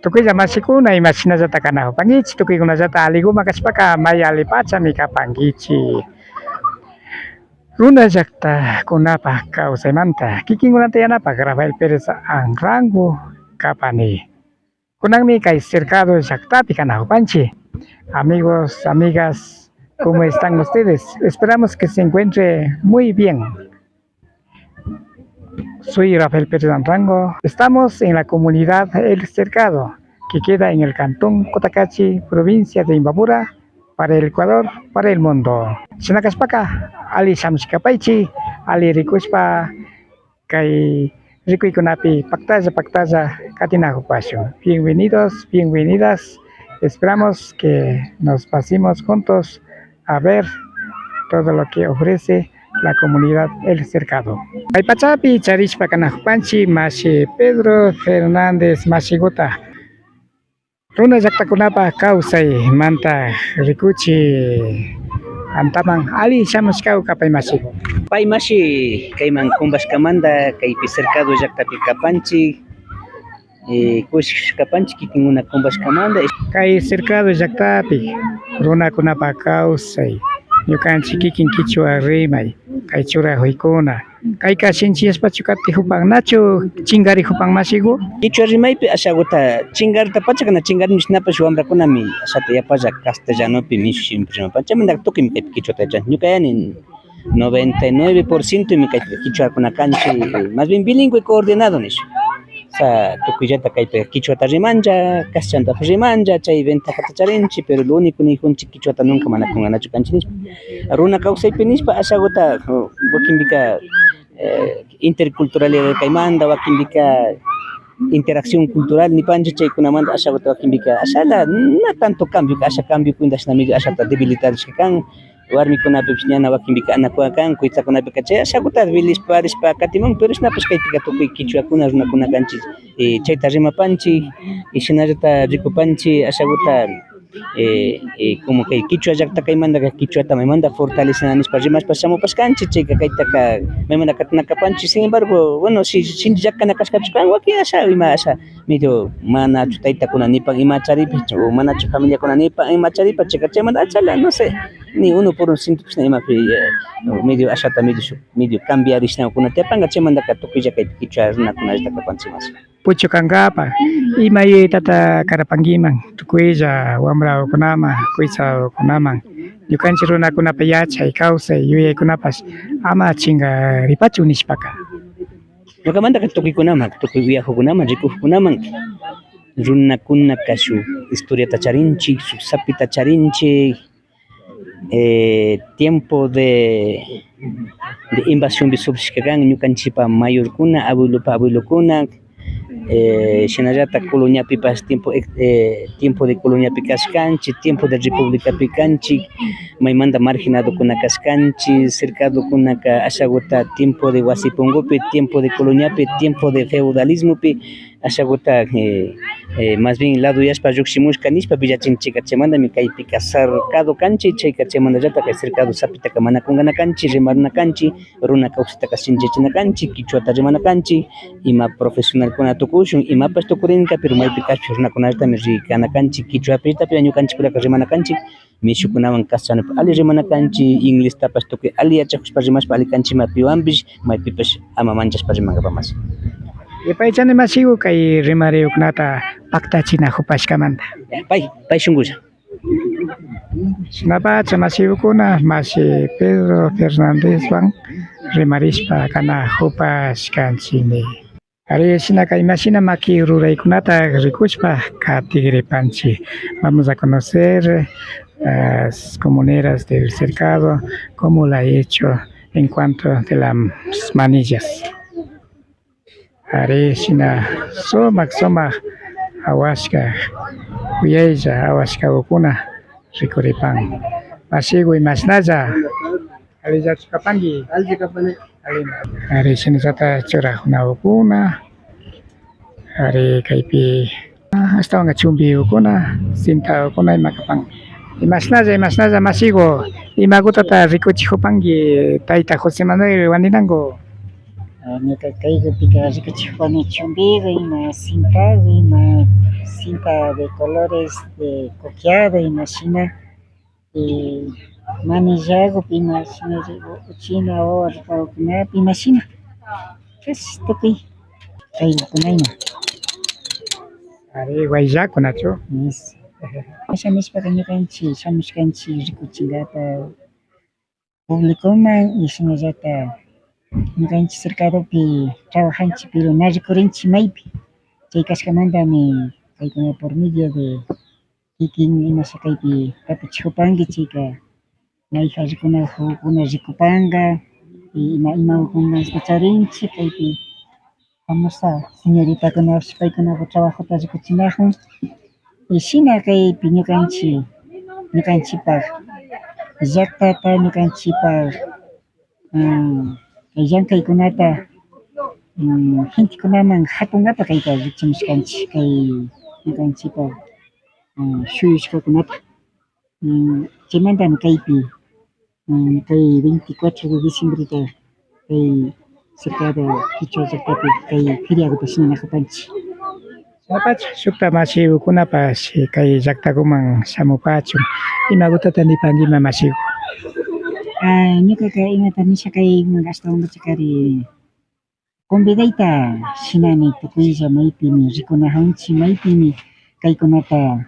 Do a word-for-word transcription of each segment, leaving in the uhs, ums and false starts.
Tukuylla mashikuna, imashinallata kanakupankichik, tukuykunallata aliguman kashpaka may allipachami kapankichik. Runa llaktakunapa kawsaymanta kikinkunata yanapak Rafael Pérez Anrango kapani. Kunanmi kay Cercado llaktapi kanakupanchik. Amigos, amigas, ¿cómo están ustedes? Esperamos que se encuentre muy bien. Soy Rafael Pérez Anrango. Estamos en la comunidad El Cercado, que queda en el cantón Cotacachi, provincia de Imbabura, para el Ecuador, para el mundo. Shina kashpaka, alli shamushkapaychik, alli rikushpa, kay rikuykunapi paktalla paktalla katinakupashun. Bienvenidos, bienvenidas. Esperamos que nos pasemos juntos a ver todo lo que ofrece la comunidad El Cercado. Kay pachapi charishpa kanakupanchik mashi Pedro Fernández mashiguta. Runa llaktakunapa kawsaymanta rikuchik antaman alli shamushkaku kapay mashiku. Pay mashi kayman kumbashkamanta, kaypi Cercado llaktapi kapanchik, eh, kushikushkapanchik kikinkuna kumbashkamanta. Kay Cercado llaktapi runakunapa kawsay, ñukanchik kikin kichwa rimay, kay churakuykuna, kayka shinchiyashpachu katikupan, nachu chinkarikupan mashiku? Kichwa rimaypi ashakuta chinkarta pachaka na chinkarini, shinapash wambrakunami ashata yapalla castellanopi mishu shimipi rimapan. Chaymantaka tukuymi kaypi kichwata yachan. Ñuka yani noventa y nueve por cientomi kaypi kichwakuna kanchik, más bien bilingüe coordinado nish. O sea, tukuyllata kaypi kichwata rimanlla, castellanotapash rimanlla, chay ventajata charinchik, pero lo único nikunchik kichwata nunca mana kunkanachu kanchik nishpa. Runa kawsaypi nishpa ashakuta, wakinpika, eh, interculturalidad kaymanta, wakinpika interacción cultural nipanchik, chaykunamanta ashakuta wakinpika ashala na tanto cambio, asha cambio cuenta shina medio ashata debilitarishka kan. Warmikunapipash ñana wakinpika anakuwa kan, kuytsakunapika chay ashakuta vilishpa rishpa katimun, pero shinapash kaypika tukuy kichwakuna runakuna kanchik, eh, chayta rimapanchik y shinallata rikupanchik ashakuta, eh, eh, como kay kichwa llakta kaymantaka kichwata maymanta fortalecena nishpa rimashpa shamupashkanchik, chayka kaytaka maymanta katina kapanchik. Sin embargo, bueno, si shinchi llakkana kashkachu kan, wakin asha ima asha medio manachu taytakuna nipan ima charipi, o manachu familiakuna nipan ima charipa, chayka chaymanta achala, no sé, ni uno por un ciento pishna imapi, eh, medio ashata medio shuk, medio cambiarishna kuna tiyapanka, chaymantaka tukuylla kay kichwa runakunallata kapanchik mashi. Puchu kankapa, ima yuyaytata karapankiman tukuylla wambrakunaman, kuytsakunaman, ñukanchik runakunapa yachay, kawsay, yuyaykunapash ama chinkaripachun nishpaka. Ñukamantaka tukuykunaman, tukuy uyakukunaman, rikukunaman, runakunaka shuk historiata charinchik, shuk sapita charinchik, eh, tiempo de, de invasionpi sufrishka kan ñukanchikpa mayorkuna, abuelopa abuelokuna, eh, shinallata coloniapipash tiempo, eh, tiempo de coloniapi kashkanchik, tiempo de republicapi kanchik, maymanta marginadokuna kashkanchik, cercadokunaka ashakuta tiempo de wasi punkupi, tiempo de coloniapi, tiempo de feudalismopi, ashakuta, eh, eh, más bien ladoyashpa llukshimushka nishpa willachinchikka, chaymantami kaypika cercado kanchik, chayka chaymantallata kay cercado sapitaka mana kunkana kanchik, rimarina kanchik, runa kawsaytaka shinchiyachina kanchik, kichwata rimana kanchik, ima profesionalkuna tukushun, imapash tukurinka, pero maypi kashpa runakunallatami rikana kanchik, kichwapi, ñukanchikkunaka rimana kanchik, mishukunawan castellanopi alli rimana kanchik, inglestapash tukuy alli yachakushpa rimashpa alli kanchikman piwanpish, maypipash ama manchashpa rimankapa mashi. Yupaychani mashiku kay rimariyukunata paktachinakupashkamanta. Pay, pay shunkulla. Shinapacha mashikuna, mashi Pedro Fernandezwan rimarishpa kanakupashkanchikmi. Ari, shinaka imashina maki ruraykunata rikushpa katigripanchik. Vamos a conocer las comuneras del cercado, cómo la ha hecho en cuanto de las manillas. Ari, shina sumak sumak awashka, kuyaylla awashkakuna rikuripan. Mashiku, imashnalla? Allillachu kapanki? Alli kapani. Allimi. Ari, shinallata churakunakuna. Ari, kaypi ashtawanka chumbikuna, sintakuna ima kapan. Imashnalla, imashnalla mashiku, imakutata rikuchikupanki tayta José Manuel Guandinango? Ah, ñuka kaykupika rikuchikupani chumbiku ima, sintaku ima, cinta de colores de coqueado, imashina, y manillagupi imashina, uchilla wawa ripagukunapi imashina. Kashi tukuy kaykuna ima. Ari, wayllakuna nachu? Eso. Asha nishpaka ñukanchik shamushkanchik rikuchinkapa publicoman y shinallata ñukanchik cercadopi trabajanchik, pero na rikurinchik maypi. Chay kashkamantami kaykuna por medio de kikin imasha kaypi tapuchijupanki, chayka mayjan rikunajukuna rikupanka, y ima, imagukunata charinchik kaypi. Famosa señoritakunapish paykunapak trabajota rikuchinajun. Y shina kaypi ñukanchik, ñukanchikpak llaktata, ñukanchikpak, mm, kay llankaykunata, mm, gentekunaman jatunkapak kayta riksimushkanchik, kay ñukanchikpak, mm, shuyushkakunata. Mm, chaymantami kaypi, mm, kay veinticuatro de diciembreta kay cercado kichwa llaktapi kay feriaguta shinanajupanchik. Shinapacha shukta mashigukunapash kay llaktaguman shamupachun, imagutata nipanki ima mashigu? Ah, ñukaka imata nisha kayman ashtawanpacha kari convidayta shinani tukuylla maypimi rikunajunchik, maypimi kaykunata,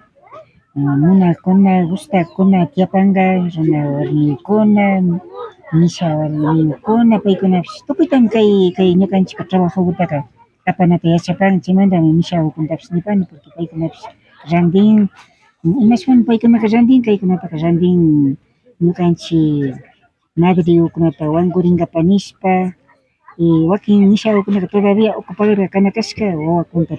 ah, munakuna, gustakuna tiyapanka, runa warmikuna, misha warmikuna, paykunapish tukuytami kay, kay ñukanchikpa trabajogutaka apanata yachapan, chaymantami mishagukunatapish nipani, porque paykunapish randin, imashpami paykunaka randin, kaykunataka randin ñukanchik madrigukunata wankurinkapak nishpa, y wakin mishagukunaka todavía ocupadora kana kashka, wawakunata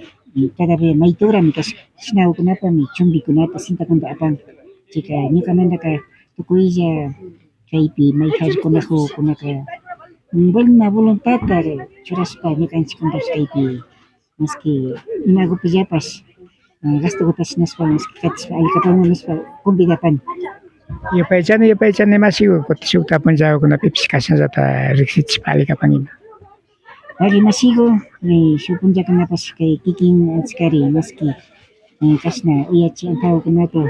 todavía maytugrami kashka, shinagukunapami chumbikunata, cintakunata apan. Chayka ñukamantaka tukuylla kaypi mayjan rikunajukunaka buena voluntadta churashpa ñukanchikkunatapish kaypi maski imagupillapash, eh, gastoguta shinashpa, maski katishpa alli kapanman nishpa convidapani. Yupaychani, yupaychani mashigu, kutin shukta punllagukunapipish kashnallata riksichishpa alli kapan ima. Ari mashigu, eh, shuk punllakunapash kay kikin achkari maski, eh, kashna uyachi antawakunata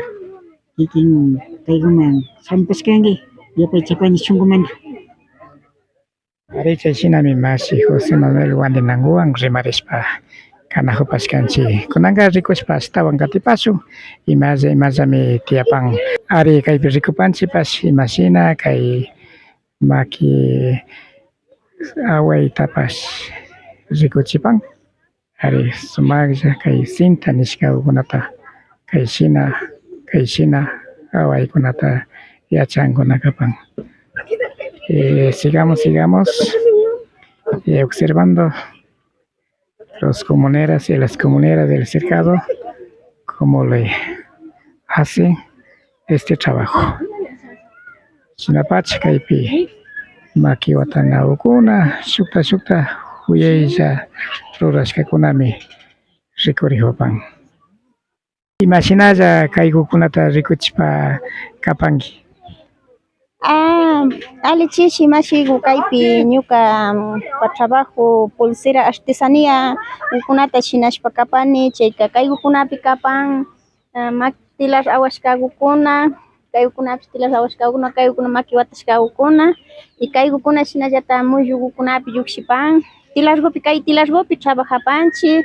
kikin kayguman shamupashkanki, yupaychapani shungumanta. Ari, chay shinami mashi José Manuel Guandinangowan rimarishpa kanajupashkanchik. Kunanka rikushpa ashtawan katipashun, imalla imallami tiyapan. Ari, kaypi rikupanchikpash imashina kay maki awaytapash rikuchipan. Ari, sumaklla kay cinta nishkakunata, kay shina, kay shina awaykunata yachankuna kapan. Eh, sigamos, sigamos, eh, observando los comuneras y las comuneras del cercado, cómo le hacen este trabajo. Shinapacha kaypi maki watanagukuna shukta shukta juyaylla rurashkakunami rikurijupan. Imashinalla kaygukunata rikuchishpa kapanki? Ah, alli chishi mashigu, kaypi ñuka, mm, pa trabajo pulsera artesanía ukunata shinashpa kapani, chayka kaygukunapi kapan, ah, mak-, telar awashkagukuna, kaygukunapish telar awashkagukuna, kaygukuna maki watashkagukuna, y kaygukuna shinallata mullugukunapi llukshipan. Telargupi, kay telargupi trabajapanchik,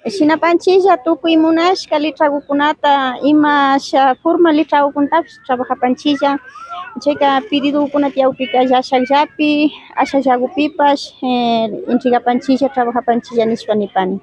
shinapanchilla tukuy munashka letragukunata, imasha forma letragukunatapish trabajapanchilla. Chayka pedidogukunata yawpika llashakllapi, ashallagupipash, eh, entregapanchilla, trabajapanchilla nishpa nipani.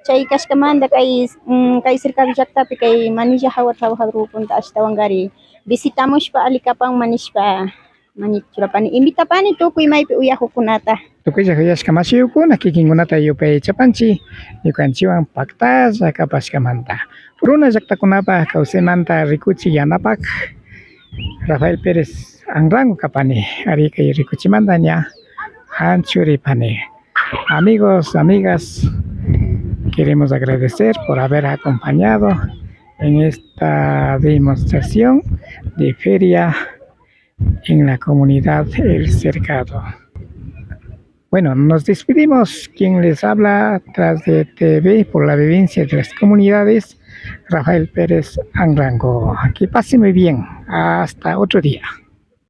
Chay kashkamanta kay, mm, kay cercado llaktapi kay manilla jawa trabajadorgukunata ashtawankari visitamushpa alli kapanman nishpa mañita churapani, invitapani tukuy maypi uyajukunata. Tukuylla juyashka mashiyukuna, kikinkunata yupaychapanchik ñukanchikwan paktalla kapashkamanta. Runa llaktakunapak kawsaymanta rikuchik yanapak Rafael Pérez Anrango kapani, ari kay rikuchimanta ña janchuripani. Amigos, amigas, queremos agradecer por haber acompañado en esta demostración de feria en la comunidad El Cercado. Bueno, nos despedimos. Quien les habla tras de T V por la vivencia de las comunidades, Rafael Pérez Anrango. Que pase muy bien. Hasta otro día.